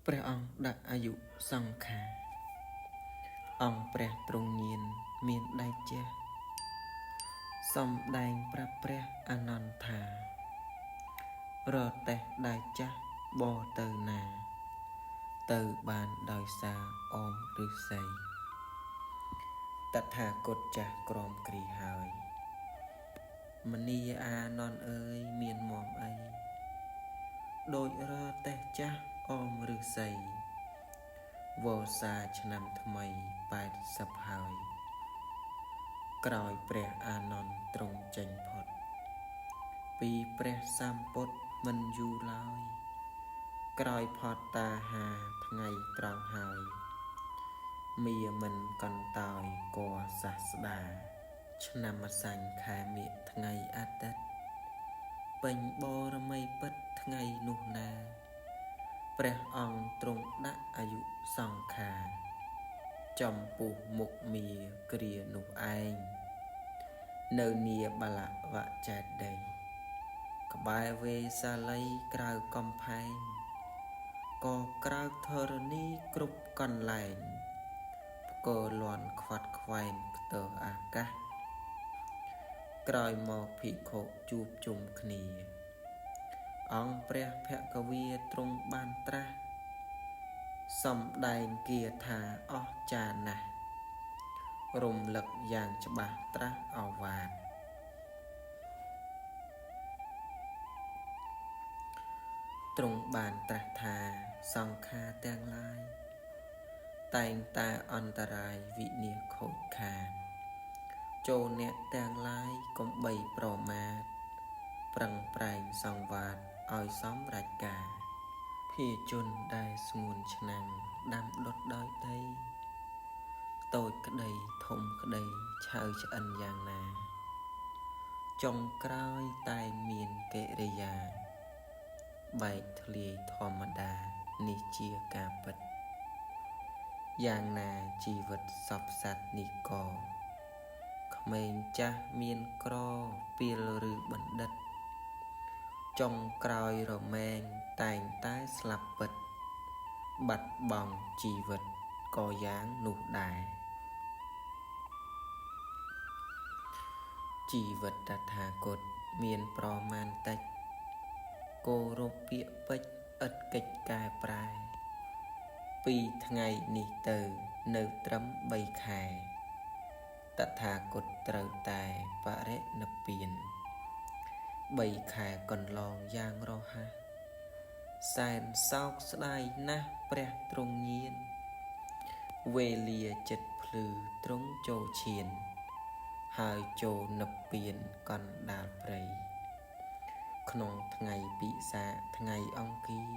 ព្រះអង្គដាក់អាយុសង្ខារអង្គព្រះទ្រង់ញាណមានដៃជះសំដែងប្រាប់ព្រះអានន្ទថារទេះដែលចាស់បរទៅណា ទៅបានដោយសារអមឫស្សីតថាគតចាស់ក្រមគ្រីហើយមនីអានន្ទអើយមានមមអីដូចរទេះចាស់អមឫស្សីវសាឆ្នាំថ្មី80ហើយក្រោយព្រះអានន្ទទ្រង់ចេញផុតពីព្រះសម្ពុទ្ធមិនយូរឡើយក្រោយផតតាហាថ្ងៃត្រង់ហើយមាមិនកន្តោយកសាស្តាឆ្នាំម្សាញ់ខែមិញថ្ងៃអាទិត្យពេញបរមីពិតថ្ងៃនោះណាព្រះអង្គទ្រង់ដាក់អាយុសង្ខារចំពោះមុខមាគ្រានោះឯងនៅនាបលវចេតិយក្បែរវេសាលីក្រៅកំផែងក៏ក្រៅធរណីគ្រប់កន្លែងផ្គរលាន់ខ្វាត់ខ្វែងខ្ទើអាកាសក្រោយមកភិក្ខុជួបជុំគ្នាអង្គព្រះភគវីទ្រង់បានត្រាស់សំដែងគាថាអស្ចារ្យណាស់រំលឹកយ៉ាងច្បាស់ត្រាស់ឱវាទទ្រង់បានត្រាស់ថាសង្ខារទាំងឡាយតែងតែអន្តរាយវិនាសខូចខាតចូលអ្នកទាំងឡាយកុំបីប្រមាទប្រឹងប្រែងសង្វាតឲ្យសម្រេចការភាជនដែលស្ងួនឆ្នាំងដាំដុតដោយដីតូចក្តីធំក្តីឆៅឆ្អិនយ៉ាងណាចុងក្រោយតែមានកិរិយាបែកធ្លាយធម្មតានេះជាការពិតយ៉ាងណាជីវិតសពសត្វនេះក៏ក្មេងចាស់មានក្រពីលឬបណ្ឌិតចុងក្រោយរមែងតែងតែស្លាប់ពិតបាត់បង់ជីវិតក៏យ៉ាងនោះដែរជីវិតតថាគតមានប្រមាណតិចគោរពពាក្យពេចន៍ឥតកិច្ចកែប្រែពីថ្ងៃនេះទៅនៅត្រឹម3ខែតថាគតត្រូវតែបរិនិព្វាន3ខែកន្លងយ៉ាងរហ័សសែនសោកស្ដាយណាស់ព្រះទ្រង់ញាណវេលាចិត្តភ្លឺទ្រង់ចូលឈានហើយចូលនិព្វានកណ្ដាលព្រៃក្នុងថ្ងៃពិសាថ្ងៃអង្គារ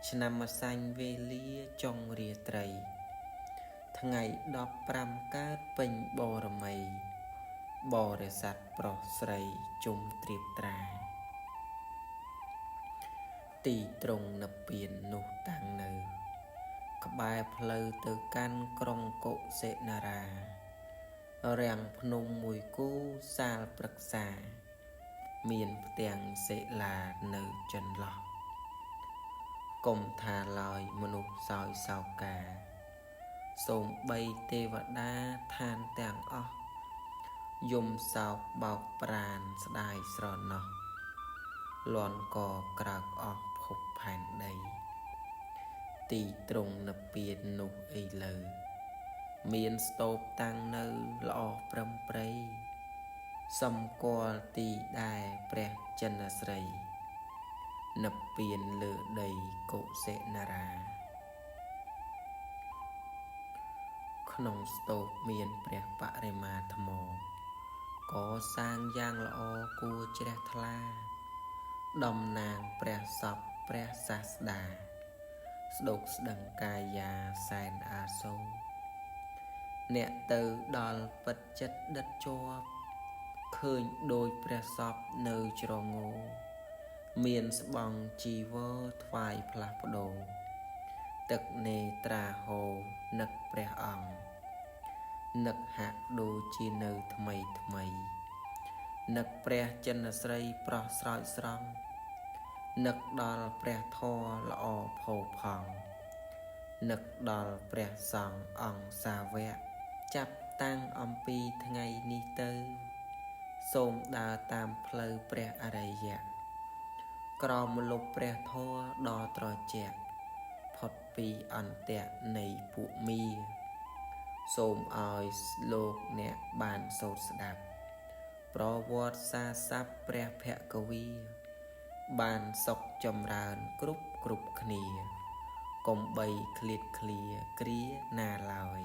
ឆ្នាំម្សាញ់វេលាចុងរាត្រីថ្ងៃ15កើតពេញបរមីបរិស័ទប្រុសស្រីជុំត្រៀបត្រាទីទ្រង់និព្វាននោះតាំងនៅក្បែរផ្លូវទៅកាន់ក្រុងកុសិនារារាំងភ្នំមួយគូសាលព្រឹក្សាមានផ្ទាំងសិលានៅចន្លោះកុំថាឡើយមនុស្សសោយសោកាសូម្បីទេវតាឋានទាំងអស់យំសោកបោកប្រានស្ដាយស្រណោះលាន់កក្រោកអស់ភពផែនដីទីទ្រង់និព្វាននោះឥឡូវមានស្តូបតាំងនៅល្អប្រឹមប្រៃសម្គាល់ទីដែរព្រះចិនស្រីនិព្វានលើដីកុសិនារាក្នុងស្តូបមានព្រះបរិមាថ្មកសាងយ៉ាងល្អគួរជ្រះថ្លាតំណាងព្រះសពព្រះសាស្តាស្ដុកស្ដឹងកាយាសែនអាសូរអ្នកទៅដល់ពិតចិត្តដិតជាប់ឃើញដោយព្រះសពនៅច្រងោមានស្បង់ជីវរថ្វាយផ្លាស់ប្ដូរទឹកនេត្រាហូរនឹកព្រះអង្គនឹកហាក់ដូចជានៅថ្មីថ្មីនឹកព្រះចិនស្រីប្រោះស្រោចស្រង់ នឹកដល់ព្រះធម៌ល្អផូរផង់នឹកដល់ព្រះសង្ឃអង្គសាវកចាប់តាំងអំពីថ្ងៃនេះទៅ សូមដើរតាមផ្លូវព្រះអរិយៈក្រោមម្លប់ព្រះធម៌ដ៏ត្រជាក់ផុតពីអន្ទាក់នៃពួកមារសូមឲ្យលោកអ្នកបានសូត្រស្ដាប់ ប្រវត្តិសាស័ព្ទព្រះភគវី បានសុខចម្រើនគ្រប់គ្រប់គ្នា កុំបីឃ្លាតឃ្លាគ្រាណាឡើយ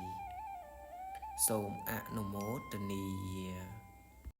សូមអនុមោទនា។